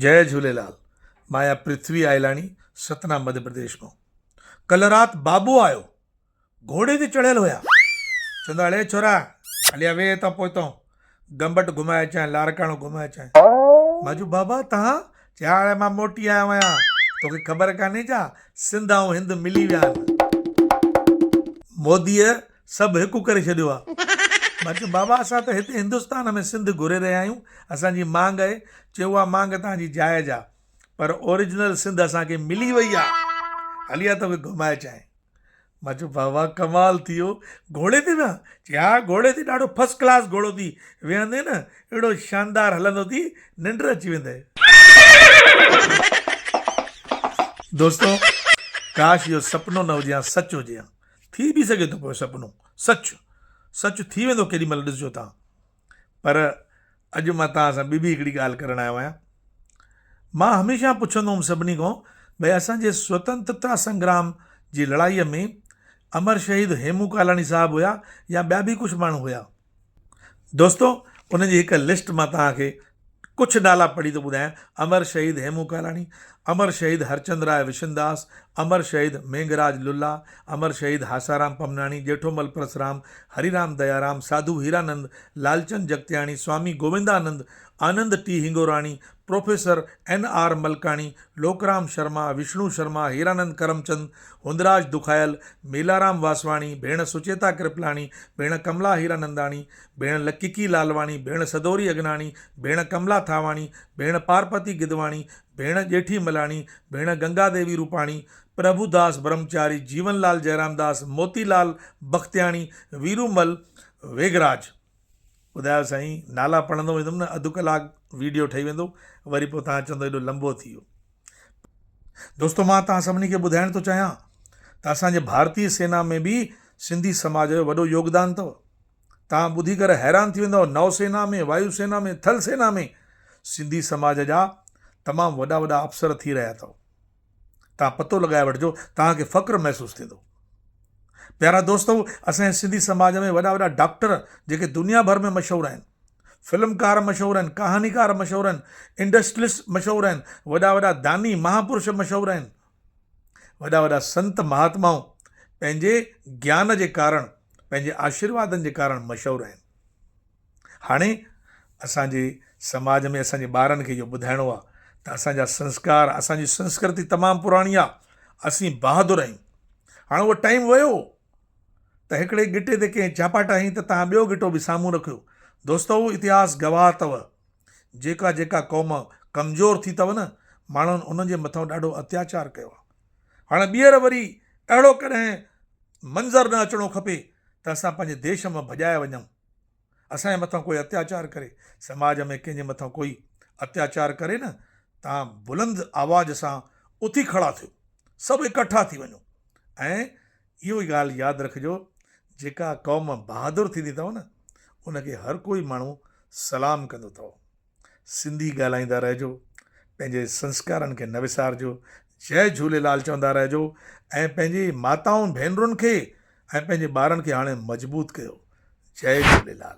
جئي جهوليلال مان آهيان پرٿوي آئلاڻي ستنا مڌيه پرديش مان ڪلهه رات بابو آيو گهوڙي تي چڙهيل هيا چوندا اڙي ڇورا هليا ويهه هتان پوئتان گمبٽ گهمائي اچانء لاڙڪاڻو گهمائي اچانء مان چيو بابا تهان چي ها اڙي مان موٽي آيو آهيان توکي خبر ڪانهي ڇا سنڌ ۽ هند ملي ويا آهن موديء سڀ هڪ ڪري ڇڏيو آ. مان چيو بابا اسان ته هتي هندستان ۾ سنڌ گهري رهيا آهيون، اسان جي مانگ آهي. چيو اها مانگ توهان جي جائز آ، پر اوريجنل سنڌ اسان کي ملي وئي آ، هلي آ توکي گهمائي اچانء. مان چيو بابا ڪمال ٿي ويو، گهوڙي تي ويهان؟ چي ها گهوڙي تي ڏاڍو فرسٽ ڪلاس گهوڙو ٿي، ويهندين نه اهڙو شاندار هلندو ٿي ننڊ اچي ويندئي. دوستو ڪاش اهو سپنو نه هجي ها سچ هجي ها. ٿي به سگهي ٿو پيو سپنو سچ سچ ٿي ويندو ڪيڏي مهل ڏسجو تان پر اڄ مان توهان سان ٻي به هڪڙي ڳالهه ڪرڻ آيو آهيان مان هميشه پڇندو هوم سڀني کان ڀئي اسان جي سوتنترتا سنگرام جي لڙائي ۾ امر شهيد هيمون ڪالاڻي صاحب هيا يا ٻيا به ڪجهه ماڻهو هيا دوستو انهن جي هڪ لسٽ مان توهان کي ڪجهه نالا پڙهي ٿو ٻڌايان، امر شهيد هيمون ڪالاڻي، امر شهيد هرچند راء وشنداس، امر شهيد مينگهراج للا، امر شهيد هاسارام پمناڻي، ڄيٺومل پرسرام، هريرام ديارام، ساڌو Hiranand, Lalchand Jagtiani, Swami Govindanand, Anand T Hingorani, professor N R Malkani, Lokram Sharma, Vishnu Sharma, Hiranand Karamchand, Hundraj Dukhyal, Melaram Vaswani, ڀيڻ سچيتا ڪرپلاڻي، ڀيڻ ڪملا هيراننداڻي، ڀيڻ لکڪي لالواڻي، ڀيڻ سدوري اگناڻي، ڀيڻ ڪملا ٿاواڻي، ڀيڻ پارپتي گدواڻي، ڀيڻ ڄيٺي ملاڻي، ڀيڻ گنگا ديوي روپاڻي، پرڀوداس برهمچاري، جيون لال جئرامداس، موتي لال بختياڻي، ويرومل ويگراج. ٻڌايو سائين نالا پڙهندو ويندم نه اڌ ڪلاڪ ويڊيو ٺهي ويندو وري پوء توهان چوندو ايڏو لنبو ٿي ويو. دوستو مان توهان سڀني کي ٻڌائڻ ٿو چاهيان ته اسان جي ڀارتي سينا ۾ به سنڌي سماج جو وڏو يوگدان اٿو. توهان ٻڌي ڪري حيران ٿي ويندؤ نو سينا ۾ وايو سينا ۾ ٿل سينا ۾ سنڌي سماج جا تمام وڏا وڏا افسر ٿي رهيا اٿو. توهان پتو لڳائي وٺجو توهان کي فخر محسوس ٿيندو. پيارا دوستو اسان جي سنڌي سماج ۾ وڏا وڏا ڊاڪٽر جيڪي دنيا ڀر ۾ مشهور آهن، فلم ڪار مشهور آهن، ڪهاڻيڪار مشهور آهن، انڊسٽريلسٽ مشهور آهن، وڏا وڏا داني مهاپرش مشهور آهن، وڏا وڏا سنت مهاتمائون پنهنجي گيان جي ڪارڻ پنهنجي آشيروادن جي ڪارڻ مشهور آهن. هاڻي اسان جي سماج ۾ اسان جي ٻارن کي اهو ٻڌائڻو آهي ته اسان جا سنسڪار اسان جي سنسڪرتي تمام پراڻي آهي اسين بهادر آهيون هاڻي اهو ٽائيم ويو ته هڪڙي ڳٽي تي ڪنهن چاپاٽا هنئي ته تان ٻيو ڳٽو به سامهون رکيو دوستو اتهاس گواهه اٿو جيڪا جيڪا قوم ڪمزور ٿي اٿو نه ماڻهن انهن جي مٿان ڏاڍو اتياچار ڪيو آهي هاڻي ٻيهر وري اهڙو ڪڏهن منظر نه اچڻو کپي ته اسان پنهنجي ديش مان ڀڄايا وڃون اسان جي مٿان ڪوئي اتياچار ڪري، سماج ۾ ڪنهن جي مٿان ڪوئي اتياچار ڪري نه تان بلند آواز سان اٿي کڙا ٿيو، سڀ اڪٺا ٿي وڃو ۽ اهو ئي ڳالهه ياد رکجو جيڪا قوم بهادر ٿيندي اٿو نه ان کي هر ڪوئي ماڻهو سلام ڪندو اٿو. سنڌي ڳالهائيندا رهجو، پنهنجي سنسڪارن کي نه وسارجو، جئي جهوليلال چوندا رهجو ۽ پنهنجي ماتائن ڀينرن کي ۽ پنهنجي ٻارن کي هاڻي مضبوط ڪيو. جئي جهوليلال.